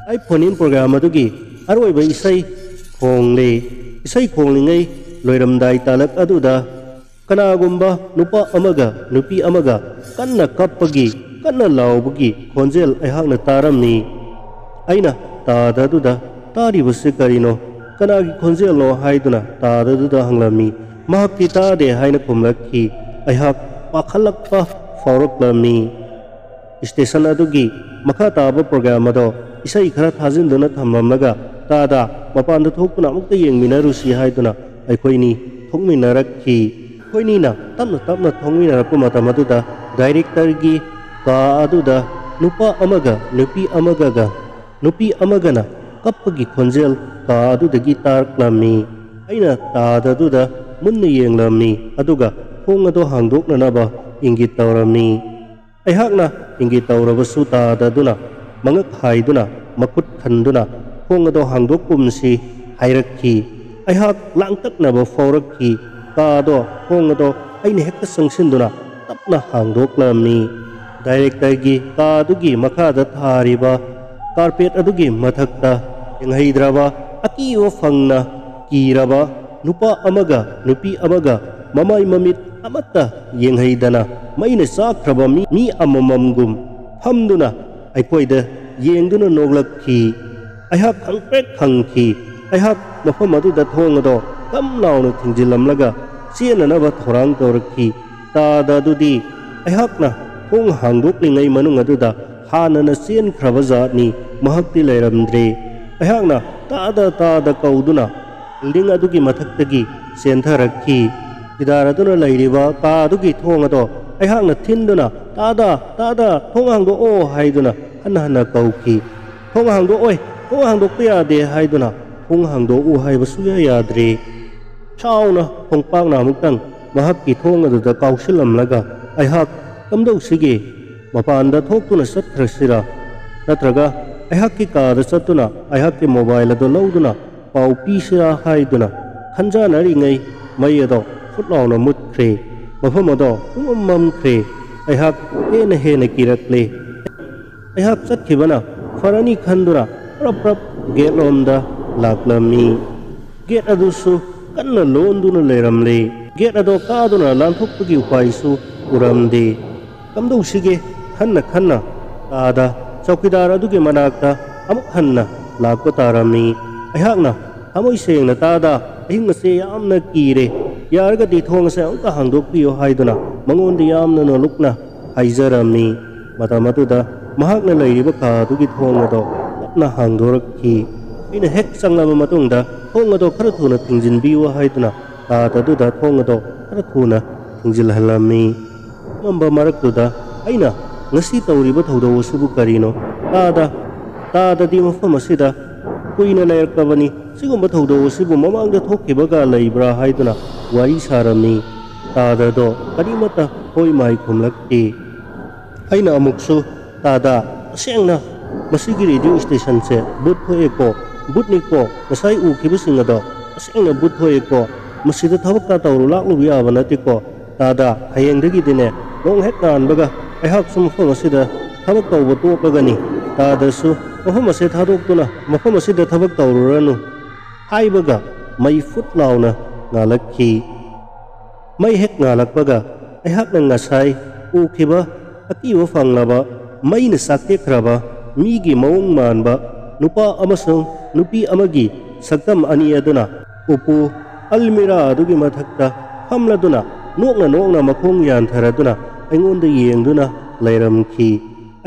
ꯑꯩ ꯐꯣꯟ ꯏꯟ ꯄ꯭ꯔꯣꯒ꯭ꯔꯥꯝ ꯑꯗꯨꯒꯤ ꯑꯔꯣꯏꯕ ꯏꯁꯩ ꯈꯣꯡꯂꯦ꯫ ꯏꯁꯩ ꯈꯣꯡꯂꯤꯉꯩ ꯂꯣꯏꯔꯝꯗꯥꯏ ꯇꯥꯂꯛ ꯑꯗꯨꯗ ꯀꯅꯥꯒꯨꯝꯕ ꯅꯨꯄꯥ ꯑꯃꯒ ꯅꯨꯄꯤ ꯑꯃꯒ ꯀꯟꯅ ꯀꯞꯄꯒꯤ, ꯀꯟꯅ ꯂꯥꯎꯕꯒꯤ ꯈꯣꯟꯖꯦꯜ ꯑꯩꯍꯥꯛꯅ ꯇꯥꯔꯝꯃꯤ꯫ ꯑꯩꯅ ꯇꯥꯗ ꯑꯗꯨꯗ, "ꯇꯥꯔꯤꯕꯁꯤ ꯀꯔꯤꯅꯣ? "ꯀꯅꯥꯒꯤ ꯈꯣꯟꯖꯦꯜꯅꯣ?" ꯍꯥꯏꯗꯨꯅ ꯇꯥꯗ ꯑꯗꯨꯗ ꯍꯪꯂꯝꯃꯤ꯫ ꯃꯍꯥꯛꯇꯤ ꯇꯥꯗꯦ ꯍꯥꯏꯅ ꯈꯨꯝꯂꯛꯈꯤ꯫ ꯑꯩꯍꯥꯛ ꯄꯥꯈꯠꯂꯛꯄ ꯐꯥꯎꯔꯛꯂꯝꯃꯤ꯫ ꯁ꯭ꯇꯦꯁꯟ ꯑꯗꯨꯒꯤ ꯃꯈꯥ ꯇꯥꯕ ꯄ꯭ꯔꯣꯒ꯭ꯔꯥꯝ ꯑꯗꯣ ꯏꯁꯩ ꯈꯔ ꯊꯥꯖꯤꯟꯗꯨꯅ ꯊꯝꯂꯝꯂꯒ, "ꯇꯥꯗ, ꯃꯄꯥꯟꯗ ꯊꯣꯛꯇꯨꯅ ꯑꯃꯨꯛꯇ ꯌꯦꯡꯃꯤꯟꯅꯔꯨꯁꯤ" ꯍꯥꯏꯗꯨꯅ ꯑꯩꯈꯣꯏꯅꯤ ꯊꯣꯛꯃꯤꯟꯅꯔꯛꯈꯤ꯫ ꯑꯩꯈꯣꯏꯅꯤꯅ ꯇꯞꯅ ꯇꯞꯅ ꯊꯣꯛꯃꯤꯟꯅꯔꯛꯄ ꯃꯇꯝ ꯑꯗꯨꯗ ꯗꯥꯏꯔꯦꯛꯇꯔꯒꯤ ꯀꯥ ꯑꯗꯨꯗ ꯅꯨꯄꯥ ꯑꯃꯒ ꯅꯨꯄꯤ ꯑꯃꯒꯒ, ꯅꯨꯄꯤ ꯑꯃꯒꯅ ꯀꯞꯄꯒꯤ ꯈꯣꯟꯖꯦꯜ ꯀꯥ ꯑꯗꯨꯗꯒꯤ ꯇꯥꯔꯛꯂꯝꯃꯤ꯫ ꯑꯩꯅ ꯇꯥꯗ ꯑꯗꯨꯗ ꯃꯨꯟꯅ ꯌꯦꯡꯂꯝꯃꯤ, ꯑꯗꯨꯒ ꯊꯣꯡ ꯑꯗꯨ ꯍꯥꯡꯗꯣꯛꯅꯅꯕ ꯏꯪꯒꯤꯠ ꯇꯧꯔꯝꯃꯤ꯫ ꯑꯩꯍꯥꯛꯅ ꯏꯪꯒꯤꯠ ꯇꯧꯔꯕꯁꯨ ꯇꯥꯗ ꯑꯗꯨꯅ ꯃꯉꯛ ꯍꯥꯏꯗꯨꯅ ꯃꯈꯨꯠ ꯈꯟꯗꯨꯅ ꯊꯣꯡ ꯑꯗꯣ ꯍꯥꯡꯗꯣꯛꯀꯨꯝꯁꯤ ꯍꯥꯏꯔꯛꯈꯤ꯫ ꯑꯩꯍꯥꯛ ꯂꯥꯡꯇꯛꯅꯕ ꯐꯥꯎꯔꯛꯈꯤ꯫ ꯀꯥ ꯑꯗꯣ, ꯊꯣꯡ ꯑꯗꯣ ꯑꯩꯅ ꯍꯦꯛꯇ ꯆꯪꯁꯤꯟꯗꯨꯅ ꯇꯞꯅ ꯍꯥꯡꯗꯣꯛꯂꯝꯃꯤ꯫ ꯗꯥꯏꯔꯦꯛꯇꯔꯒꯤ ꯀꯥ ꯑꯗꯨꯒꯤ ꯃꯈꯥꯗ ꯊꯥꯔꯤꯕ ꯀꯥꯔꯄꯦꯠ ꯑꯗꯨꯒꯤ ꯃꯊꯛꯇ ꯌꯦꯡꯍꯩꯗ꯭ꯔꯕ ꯑꯀꯤꯕ ꯐꯪꯅ ꯀꯤꯔꯕ ꯅꯨꯄꯥ ꯑꯃꯒ ꯅꯨꯄꯤ ꯑꯃꯒ ꯃꯃꯥꯏ ꯃꯃꯤꯠ ꯑꯃꯠꯇ ꯌꯦꯡꯍꯩꯗꯅ ꯃꯩꯅ ꯆꯥꯛꯈ꯭ꯔꯕ ꯃꯤ, ꯃꯤ ꯑꯃꯃꯝꯒꯨꯝ ꯐꯝꯗꯨꯅ ꯑꯩꯈꯣꯏꯗ ꯌꯦꯡꯗꯨꯅ ꯅꯣꯛꯂꯛꯈꯤ꯫ ꯑꯩꯍꯥꯛ ꯈꯪꯄ꯭ꯔꯦꯛ ꯈꯪꯈꯤ꯫ ꯑꯩꯍꯥꯛ ꯃꯐꯝ ꯑꯗꯨꯗ ꯊꯣꯡ ꯑꯗꯣ ꯀꯝ ꯂꯥꯎꯅ ꯊꯤꯡꯖꯤꯜꯂꯝꯂꯒ ꯆꯦꯟꯅꯅꯕ ꯊꯧꯔꯥꯡ ꯇꯧꯔꯛꯈꯤ꯫ ꯇꯥꯗ ꯑꯗꯨꯗꯤ ꯑꯩꯍꯥꯛꯅ ꯊꯣꯡ ꯍꯥꯡꯗꯣꯛꯂꯤꯉꯩ ꯃꯅꯨꯡ ꯑꯗꯨꯗ ꯍꯥꯟꯅꯅ ꯆꯦꯟꯈ꯭ꯔꯕ ꯖꯥꯠꯅꯤ꯫ ꯃꯍꯥꯛꯇꯤ ꯂꯩꯔꯝꯗ꯭ꯔꯦ꯫ ꯑꯩꯍꯥꯛꯅ "ꯇꯥꯗ, ꯇꯥꯗ" ꯀꯧꯗꯨꯅ ꯕꯤꯜꯗꯤꯡ ꯑꯗꯨꯒꯤ ꯃꯊꯛꯇꯒꯤ ꯆꯦꯟꯊꯔꯛꯈꯤ꯫ ꯆꯧꯀꯤꯗꯥꯔ ꯑꯗꯨꯅ ꯂꯩꯔꯤꯕ ꯀꯥ ꯑꯗꯨꯒꯤ ꯊꯣꯡ ꯑꯗꯣ ꯑꯩꯍꯥꯛꯅ ꯊꯤꯟꯗꯨꯅ, "ꯇꯥꯗ, ꯇꯥꯗ, ꯊꯣꯡ ꯍꯥꯡꯗꯣꯛꯑꯣ" ꯍꯥꯏꯗꯨꯅ ꯍꯟꯅ ꯍꯟꯅ ꯀꯧꯈꯤ꯫ "ꯊꯣꯡ ꯍꯥꯡꯗꯣꯛꯑꯣꯏ, ꯊꯣꯡ ꯍꯥꯡꯗꯣꯛꯄ ꯌꯥꯗꯦ" ꯍꯥꯏꯗꯨꯅ ꯊꯣꯡ ꯍꯥꯡꯗꯣꯛꯎ ꯍꯥꯏꯕ ꯁꯨꯡꯌꯥ ꯌꯥꯗ꯭ꯔꯦ꯫ ꯁꯥꯎꯅ ꯈꯣꯡꯄꯥꯛꯅ ꯑꯃꯨꯛꯇꯪ ꯃꯍꯥꯛꯀꯤ ꯊꯣꯡ ꯑꯗꯨꯗ ꯀꯥꯎꯁꯤꯜꯂꯝꯂꯒ ꯑꯩꯍꯥꯛ ꯀꯝꯗꯧꯁꯤꯒꯦ? ꯃꯄꯥꯟꯗ ꯊꯣꯛꯇꯨꯅ ꯆꯠꯈ꯭ꯔꯁꯤꯔꯥ? ꯅꯠꯇ꯭ꯔꯒ ꯑꯩꯍꯥꯛꯀꯤ ꯀꯥꯗ ꯆꯠꯇꯨꯅ ꯑꯩꯍꯥꯛꯀꯤ ꯃꯣꯕꯥꯏꯜ ꯑꯗꯨ ꯂꯧꯗꯨꯅ ꯄꯥꯎ ꯄꯤꯁꯤꯔꯥ ꯍꯥꯏꯗꯨꯅ ꯈꯟꯖꯥꯅꯔꯤꯉꯩ ꯃꯩ ꯑꯗꯣ ꯐꯨꯠ ꯂꯥꯎꯅ ꯃꯨꯠꯈ꯭ꯔꯦ꯫ ꯃꯐꯝ ꯑꯗꯣ ꯄꯨꯝꯃꯝ ꯃꯝꯈ꯭ꯔꯦ꯫ ꯑꯩꯍꯥꯛ ꯍꯦꯟꯅ ꯍꯦꯟꯅ ꯀꯤꯔꯛꯂꯦ꯫ ꯑꯩꯍꯥꯛ ꯆꯠꯈꯤꯕꯅ ꯐꯔꯅꯤ ꯈꯟꯗꯨꯅ ꯄ꯭ꯔꯞ ꯄ꯭ꯔꯞ ꯒꯦꯠ ꯂꯣꯝꯗ ꯂꯥꯛꯂꯝꯃꯤ꯫ ꯒꯦꯠ ꯑꯗꯨꯁꯨ ꯀꯟꯅ ꯂꯣꯟꯗꯨꯅ ꯂꯩꯔꯝꯂꯦ꯫ ꯒꯦꯠ ꯑꯗꯣ ꯀꯥꯗꯨꯅ ꯂꯥꯟꯊꯣꯛꯄꯒꯤ ꯎꯄꯥꯏꯁꯨ ꯎꯔꯝꯗꯦ꯫ ꯀꯝꯗꯧꯁꯤꯒꯦ ꯈꯟꯅ ꯈꯟꯅ ꯀꯥꯗ ꯆꯧꯀꯤꯗꯥꯔ ꯑꯗꯨꯒꯤ ꯃꯅꯥꯛꯇ ꯑꯃꯨꯛ ꯍꯟꯅ ꯂꯥꯛꯄ ꯇꯥꯔꯝꯃꯤ꯫ ꯑꯩꯍꯥꯛꯅ "ꯊꯃꯣꯏ ꯁꯦꯡꯅ ꯇꯥꯗ, ꯑꯍꯤꯡ ꯑꯁꯦ ꯌꯥꯝꯅ ꯀꯤꯔꯦ, ꯌꯥꯔꯒꯗꯤ ꯊꯣꯡ ꯑꯁꯦ ꯑꯃꯨꯛꯇ ꯍꯥꯡꯗꯣꯛꯄꯤꯌꯨ" ꯍꯥꯏꯗꯨꯅ ꯃꯉꯣꯟꯗ ꯌꯥꯝꯅ ꯅꯣꯂꯨꯛꯅ ꯍꯥꯏꯖꯔꯝꯃꯤ꯫ ꯃꯇꯝ ꯑꯗꯨꯗ ꯃꯍꯥꯛꯅ ꯂꯩꯔꯤꯕ ꯀꯥ ꯑꯗꯨꯒꯤ ꯊꯣꯡ ꯑꯗꯣ ꯇꯞꯅ ꯍꯥꯡꯗꯣꯔꯛꯈꯤ꯫ ꯑꯩꯅ ꯍꯦꯛ ꯆꯪꯂꯕ ꯃꯇꯨꯡꯗ, "ꯊꯣꯡ ꯑꯗꯣ ꯈꯔ ꯊꯨꯅ ꯊꯤꯡꯖꯤꯟꯕꯤꯌꯨ" ꯍꯥꯏꯗꯨꯅ ꯀꯥ ꯑꯗꯨꯗ ꯊꯣꯡ ꯑꯗꯣ ꯈꯔ ꯊꯨꯅ ꯊꯤꯡꯖꯤꯜꯍꯜꯂꯝꯃꯤ꯫ ꯑꯃꯝꯕ ꯃꯔꯛꯇꯨꯗ ꯑꯩꯅ, "ꯉꯁꯤ ꯇꯧꯔꯤꯕ ꯊꯧꯗꯣꯛ ꯑꯁꯤꯕꯨ ꯀꯔꯤꯅꯣ? ꯇꯥꯗ, ꯇꯥꯗꯗꯤ ꯃꯐꯝ ꯑꯁꯤꯗ ꯀꯨꯏꯅ ꯂꯩꯔꯛꯂꯕꯅꯤ, ꯁꯤꯒꯨꯝꯕ ꯊꯧꯗꯣꯛ ꯑꯁꯤꯕꯨ ꯃꯃꯥꯡꯗ ꯊꯣꯛꯈꯤꯕꯒ ꯂꯩꯕ꯭ꯔꯥ?" ꯍꯥꯏꯗꯨꯅ ꯋꯥꯔꯤ ꯁꯥꯔꯝꯃꯤ꯫ ꯇꯥꯗꯗꯣ ꯀꯔꯤꯃꯠꯇ ꯍꯣꯏ ꯃꯥꯏ ꯈꯨꯝꯂꯛꯇꯦ꯫ ꯑꯩꯅ ꯑꯃꯨꯛꯁꯨ, "ꯇꯥꯗ, ꯇꯁꯦꯡꯅ ꯃꯁꯤꯒꯤ ꯔꯦꯗꯤꯑꯣ ꯁ꯭ꯇꯦꯁꯟꯁꯦ ꯚꯨꯠ ꯊꯣꯛꯑꯦꯀꯣ, ꯚꯨꯠꯅꯤꯀꯣ, ꯉꯁꯥꯏ ꯎꯈꯤꯕꯁꯤꯡ ꯑꯗꯣ ꯇꯁꯦꯡꯅ ꯚꯨꯠ ꯊꯣꯛꯑꯦꯀꯣ, ꯃꯁꯤꯗ ꯊꯕꯛꯀ ꯇꯧꯔꯨ ꯂꯥꯛꯂꯨꯕ ꯌꯥꯕ ꯅꯠꯇꯦꯀꯣ꯫ ꯇꯥꯗ, ꯍꯌꯦꯡꯗꯒꯤꯗꯤꯅꯦ, ꯅꯣꯡ ꯍꯦꯛ ꯉꯥꯟꯕꯒ ꯑꯩꯍꯥꯛꯁꯨ ꯃꯐꯝ ꯑꯁꯤꯗ ꯊꯕꯛ ꯇꯧꯕ ꯇꯣꯛꯂꯒꯅꯤ꯫ ꯇꯥꯗꯁꯨ ꯃꯐꯝ ꯑꯁꯦ ꯊꯥꯗꯣꯛꯇꯨꯅ ꯃꯐꯝ ꯑꯁꯤꯗ ꯊꯕꯛ ꯇꯧꯔꯨꯔꯅꯨ" ꯍꯥꯏꯕꯒ ꯃꯩ ꯐꯨꯠ ꯂꯥꯎꯅ ꯉꯥꯜꯂꯛꯈꯤ꯫ ꯃꯩ ꯍꯦꯛ ꯉꯥꯜꯂꯛꯄꯒ ꯑꯩꯍꯥꯛꯅ ꯉꯁꯥꯏ ꯎꯈꯤꯕ ꯑꯀꯤꯕ ꯐꯪꯂꯕ ꯃꯩꯅ ꯆꯥꯛꯇꯦꯛꯈ꯭ꯔꯕ ꯃꯤꯒꯤ ꯃꯑꯣꯡ ꯃꯥꯟꯕ ꯅꯨꯄꯥ ꯑꯃꯁꯨꯡ ꯅꯨꯄꯤ ꯑꯃꯒꯤ ꯁꯛꯇꯝ ꯑꯅꯤ ꯑꯗꯨꯅ ꯎꯄꯨ ꯑꯜꯃꯤꯔꯥ ꯑꯗꯨꯒꯤ ꯃꯊꯛꯇ ꯐꯝꯂꯗꯨꯅ ꯅꯣꯛꯅ ꯅꯣꯛꯅ ꯃꯈꯣꯡ ꯌꯥꯟꯊꯔꯗꯨꯅ ꯑꯩꯉꯣꯟꯗ ꯌꯦꯡꯗꯨꯅ ꯂꯩꯔꯝꯈꯤ꯫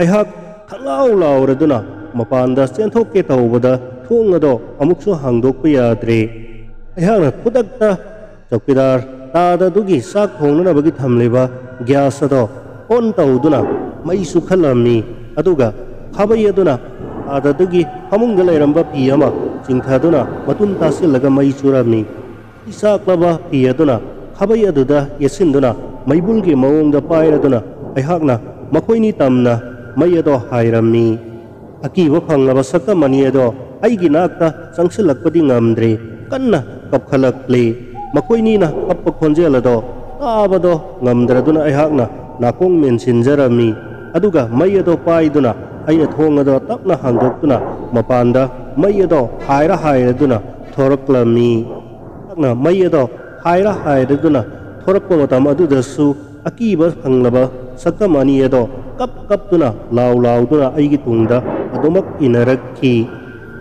ꯑꯩꯍꯥꯛ ꯈꯪꯂꯥꯎ ꯂꯥꯎꯔꯗꯨꯅ ꯃꯄꯥꯟꯗ ꯆꯦꯟꯊꯣꯛꯀꯦ ꯇꯧꯕꯗ ꯊꯣꯡ ꯑꯗꯣ ꯑꯃꯨꯛꯁꯨ ꯍꯥꯡꯗꯣꯛꯄ ꯌꯥꯗ꯭ꯔꯦ꯫ ꯑꯩꯍꯥꯛꯅ ꯈꯨꯗꯛꯇ ꯆꯧꯀꯤꯗꯥꯔ ꯇꯥꯗ ꯑꯗꯨꯒꯤ ꯆꯥꯛ ꯊꯣꯡꯅꯅꯕꯒꯤ ꯊꯝꯂꯤꯕ ꯒ꯭ꯌꯥꯁ ꯑꯗꯣ ꯑꯣꯟ ꯇꯧꯗꯨꯅ ꯃꯩ ꯆꯨꯈꯠꯂꯝꯃꯤ꯫ ꯑꯗꯨꯒ ꯈꯥꯕꯩ ꯑꯗꯨꯅ ꯇꯥꯗ ꯑꯗꯨꯒꯤ ꯐꯃꯨꯡꯗ ꯂꯩꯔꯝꯕ ꯐꯤ ꯑꯃ ꯆꯤꯡꯊꯗꯨꯅ ꯃꯇꯨꯝ ꯇꯥꯁꯤꯜꯂꯒ ꯃꯩ ꯆꯨꯔꯝꯃꯤ꯫ ꯃꯩ ꯆꯥꯛꯂꯕ ꯐꯤ ꯑꯗꯨꯅ ꯈꯥꯕꯩ ꯑꯗꯨꯗ ꯌꯦꯠꯁꯤꯟꯗꯨꯅ ꯃꯩꯕꯨꯜꯒꯤ ꯃꯑꯣꯡꯗ ꯄꯥꯏꯔꯗꯨꯅ ꯑꯩꯍꯥꯛꯅ ꯃꯈꯣꯏꯅꯤ ꯇꯝꯅ ꯃꯩ ꯑꯗꯣ ꯍꯥꯏꯔꯝꯃꯤ꯫ ꯑꯀꯤꯕ ꯐꯪꯂꯕ ꯁꯛꯇꯝ ꯑꯅꯤ ꯑꯗꯣ ꯑꯩꯒꯤ ꯅꯥꯛꯇ ꯆꯪꯁꯤꯜꯂꯛꯄꯗꯤ ꯉꯝꯗ꯭ꯔꯦ, ꯀꯟꯅ ꯀꯞꯈꯠꯂꯛꯂꯤ꯫ ꯃꯈꯣꯏꯅꯤꯅ ꯀꯞꯄ ꯈꯣꯟꯖꯦꯜ ꯑꯗꯣ ꯇꯥꯕꯗꯣ ꯉꯝꯗ꯭ꯔꯗꯨꯅ ꯑꯩꯍꯥꯛꯅ ꯅꯥꯀꯣꯡ ꯃꯦꯟꯁꯤꯟꯖꯔꯝꯃꯤ꯫ ꯑꯗꯨꯒ ꯃꯩ ꯑꯗꯣ ꯄꯥꯏꯗꯨꯅ ꯑꯩꯅ ꯊꯣꯡ ꯑꯗꯣ ꯇꯞꯅ ꯍꯥꯡꯗꯣꯛꯇꯨꯅ ꯃꯄꯥꯟꯗ ꯃꯩ ꯑꯗꯣ ꯍꯥꯏꯔ ꯍꯥꯏꯔꯗꯨꯅ ꯊꯣꯔꯛꯂꯝꯃꯤ꯫ ꯑꯩꯍꯥꯛꯅ ꯃꯩ ꯑꯗꯣ ꯍꯥꯏꯔ ꯍꯥꯏꯔꯗꯨꯅ ꯊꯣꯔꯛꯄ ꯃꯇꯝ ꯑꯗꯨꯗꯁꯨ ꯑꯀꯤꯕ ꯐꯪꯂꯕ ꯁꯛꯇꯝ ꯑꯅꯤ ꯑꯗꯣ ꯀꯞ ꯀꯞꯇꯨꯅ ꯂꯥꯎ ꯂꯥꯎꯗꯨꯅ ꯑꯩꯒꯤ ꯇꯨꯡꯗ ꯑꯗꯨꯃꯛ ꯏꯟꯅꯔꯛꯈꯤ꯫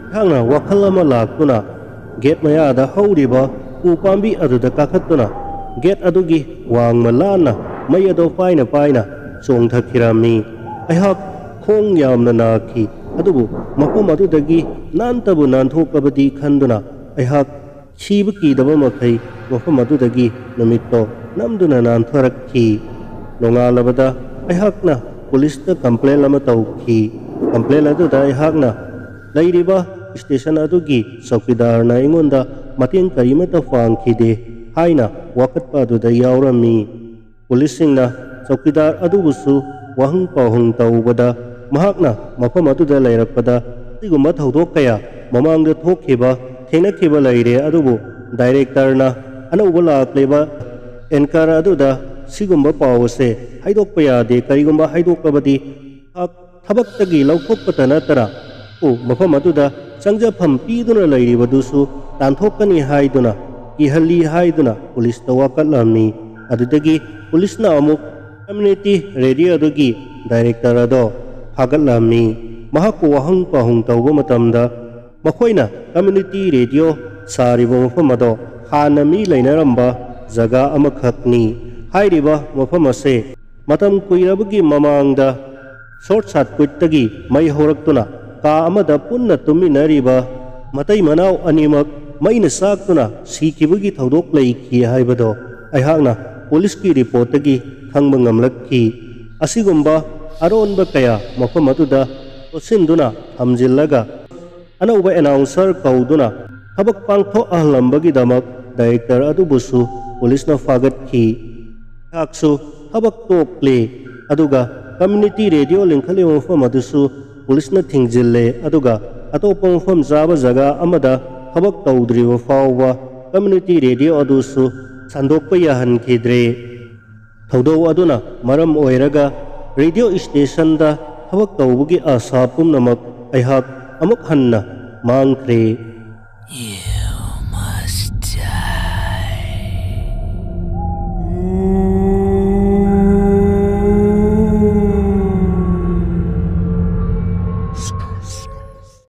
ꯑꯩꯍꯥꯛꯅ ꯋꯥꯈꯜ ꯑꯃ ꯂꯥꯛꯇꯨꯅ ꯒꯦꯠ ꯃꯌꯥꯗ ꯍꯧꯔꯤꯕ ꯎ ꯄꯥꯝꯕꯤ ꯑꯗꯨꯗ ꯀꯥꯈꯠꯇꯨꯅ ꯒꯦꯠ ꯑꯗꯨꯒꯤ ꯋꯥꯡꯃ ꯂꯥꯟꯅ ꯃꯩ ꯑꯗꯨ ꯄꯥꯏꯅ ꯄꯥꯏꯅ ꯆꯣꯡꯊꯈꯤꯔꯝꯃꯤ꯫ ꯑꯩꯍꯥꯛ ꯈꯣꯡ ꯌꯥꯝꯅ ꯅꯥꯈꯤ, ꯑꯗꯨꯕꯨ ꯃꯐꯝ ꯑꯗꯨꯗꯒꯤ ꯅꯥꯟꯇꯕꯨ ꯅꯥꯟꯊꯣꯛꯂꯕꯗꯤ ꯈꯟꯗꯨꯅ ꯑꯩꯍꯥꯛ ꯁꯤꯕ ꯀꯤꯗꯕ ꯃꯈꯩ ꯃꯐꯝ ꯑꯗꯨꯗꯒꯤ ꯅꯨꯃꯤꯠꯇꯣ ꯅꯝꯗꯨꯅ ꯅꯥꯟꯊꯔꯛꯈꯤ꯫ ꯅꯣꯡꯉꯥꯜꯂꯕꯗ ꯑꯩꯍꯥꯛꯅ ꯄꯨꯂꯤꯁꯇ ꯀꯝꯄ꯭ꯂꯦꯟ ꯑꯃ ꯇꯧꯈꯤ꯫ ꯀꯝꯄ꯭ꯂꯦꯟ ꯑꯗꯨꯗ ꯑꯩꯍꯥꯛꯅ ꯂꯩꯔꯤꯕ ꯁ꯭ꯇꯦꯁꯟ ꯑꯗꯨꯒꯤ ꯆꯧꯀꯤꯗꯥꯔꯅ ꯑꯩꯉꯣꯟꯗ ꯃꯇꯦꯡ ꯀꯔꯤꯃꯠꯇ ꯄꯥꯡꯈꯤꯗꯦ ꯍꯥꯏꯅ ꯋꯥꯀꯠꯄ ꯑꯗꯨꯗ ꯌꯥꯎꯔꯝꯃꯤ꯫ ꯄꯨꯂꯤꯁꯁꯤꯡꯅ ꯆꯧꯀꯤꯗꯥꯔ ꯑꯗꯨꯕꯨꯁꯨ ꯋꯥꯍꯪ ꯄꯥꯎꯍꯪ ꯇꯧꯕꯗ ꯃꯍꯥꯛꯅ ꯃꯐꯝ ꯑꯗꯨꯗ ꯂꯩꯔꯛꯄꯗ ꯑꯁꯤꯒꯨꯝꯕ ꯊꯧꯗꯣꯛ ꯀꯌꯥ ꯃꯃꯥꯡꯗ ꯊꯣꯛꯈꯤꯕ, ꯊꯦꯡꯅꯈꯤꯕ ꯂꯩꯔꯦ, ꯑꯗꯨꯕꯨ ꯗꯥꯏꯔꯦꯛꯇꯔꯅ ꯑꯅꯧꯕ ꯂꯥꯛꯂꯤꯕ ꯑꯦꯡꯀꯔ ꯑꯗꯨꯗ ꯁꯤꯒꯨꯝꯕ ꯄꯥꯎ ꯑꯁꯦ ꯍꯥꯏꯗꯣꯛꯄ ꯌꯥꯗꯦ, ꯀꯔꯤꯒꯨꯝꯕ ꯍꯥꯏꯗꯣꯛꯂꯕꯗꯤ ꯃꯍꯥꯛ ꯊꯕꯛꯇꯒꯤ ꯂꯧꯊꯣꯛꯄꯇ ꯅꯠꯇꯅ ꯎ ꯃꯐꯝ ꯑꯗꯨꯗ ꯆꯪꯖꯐꯝ ꯄꯤꯗꯨꯅ ꯂꯩꯔꯤꯕꯗꯨꯁꯨ ꯇꯥꯟꯊꯣꯛꯀꯅꯤ ꯍꯥꯏꯗꯨꯅ ꯀꯤꯍꯜꯂꯤ ꯍꯥꯏꯗꯨꯅ ꯄꯨꯂꯤꯁꯇ ꯋꯥꯀꯠꯂꯝꯃꯤ꯫ ꯑꯗꯨꯗꯒꯤ ꯄꯨꯂꯤꯁꯅ ꯑꯃꯨꯛ ꯀꯝꯃ꯭ꯌꯨꯅꯤꯇꯤ ꯔꯦꯗꯤꯑꯣꯗꯨꯒꯤ ꯗꯥꯏꯔꯦꯛꯇꯔ ꯑꯗꯣ ꯐꯥꯒꯠꯂꯝꯃꯤ꯫ ꯃꯍꯥꯛꯄꯨ ꯋꯥꯍꯪ ꯄꯥꯎꯍꯪ ꯇꯧꯕ ꯃꯇꯝꯗ ꯃꯈꯣꯏꯅ ꯀꯝꯃ꯭ꯌꯨꯅꯤꯇꯤ ꯔꯦꯗꯤꯑꯣ ꯁꯥꯔꯤꯕ ꯃꯐꯝ ꯑꯗꯣ ꯍꯥꯟꯅ ꯃꯤ ꯂꯩꯅꯔꯝꯕ ꯖꯒꯥ ꯑꯃꯈꯛꯅꯤ꯫ ꯍꯥꯏꯔꯤꯕ ꯃꯐꯝ ꯑꯁꯦ ꯃꯇꯝ ꯀꯨꯏꯔꯕꯒꯤ ꯃꯃꯥꯡꯗ ꯁꯣꯔꯠ ꯁꯥꯔꯀ꯭ꯌꯨꯠꯇꯒꯤ ꯃꯩ ꯍꯧꯔꯛꯇꯨꯅ ꯀꯥ ꯑꯃꯗ ꯄꯨꯟꯅ ꯇꯨꯝꯃꯤꯟꯅꯔꯤꯕ ꯃꯇꯩ ꯃꯅꯥꯎ ꯑꯅꯤꯃꯛ ꯃꯩꯅ ꯆꯥꯛꯇꯨꯅ ꯁꯤꯈꯤꯕꯒꯤ ꯊꯧꯗꯣꯛ ꯂꯩꯈꯤ ꯍꯥꯏꯕꯗꯣ ꯑꯩꯍꯥꯛꯅ ꯄꯨꯂꯤꯁꯀꯤ ꯔꯤꯄꯣꯔꯠꯇꯒꯤ ꯈꯪꯕ ꯉꯝꯂꯛꯈꯤ꯫ ꯑꯁꯤꯒꯨꯝꯕ ꯑꯔꯣꯟꯕ ꯀꯌꯥ ꯃꯐꯝ ꯑꯗꯨꯗ ꯂꯣꯠꯁꯤꯟꯗꯨꯅ ꯊꯝꯖꯤꯜꯂꯒ ꯑꯅꯧꯕ ꯑꯦꯅꯥꯎꯟꯁꯔ ꯀꯧꯗꯨꯅ ꯊꯕꯛ ꯄꯥꯡꯊꯣꯛꯍꯜꯂꯝꯕꯒꯤꯗꯃꯛ ꯗꯥꯏꯔꯦꯛꯇꯔ ꯑꯗꯨꯕꯨꯁꯨ ꯄꯨꯂꯤꯁꯅ ꯐꯥꯒꯠꯈꯤ꯫ ꯑꯩꯍꯥꯛꯁꯨ ꯊꯕꯛ ꯇꯣꯛꯂꯦ, ꯑꯗꯨꯒ ꯀꯝꯃ꯭ꯌꯨꯅꯤꯇꯤ ꯔꯦꯗꯤꯑꯣ ꯂꯤꯡꯈꯠꯂꯤꯕ ꯃꯐꯝ ꯑꯗꯨꯁꯨ ꯄꯨꯂꯤꯁꯅ ꯊꯤꯡꯖꯤꯜꯂꯦ, ꯑꯗꯨꯒ ꯑꯇꯣꯞꯄ ꯃꯐꯝ ꯆꯥꯕ ꯖꯒꯥ ꯑꯃꯗ ꯊꯕꯛ ꯇꯧꯗ꯭ꯔꯤꯕ ꯐꯥꯎꯕ ꯀꯝꯃ꯭ꯌꯨꯅꯤꯇꯤ ꯔꯦꯗꯤꯑꯣ ꯑꯗꯨꯁꯨ ꯁꯟꯗꯣꯛꯄ ꯌꯥꯍꯟꯈꯤꯗ꯭ꯔꯦ꯫ ꯊꯧꯗꯣꯛ ꯑꯗꯨꯅ ꯃꯔꯝ ꯑꯣꯏꯔꯒ ꯔꯦꯗꯤꯑꯣ ꯁ꯭ꯇꯦꯁꯟꯗ ꯊꯕꯛ ꯇꯧꯕꯒꯤ ꯑꯥꯁꯥ ꯄꯨꯝꯅꯃꯛ ꯑꯩꯍꯥꯛ ꯑꯃꯨꯛ ꯍꯟꯅ ꯃꯥꯡꯈ꯭ꯔꯦ꯫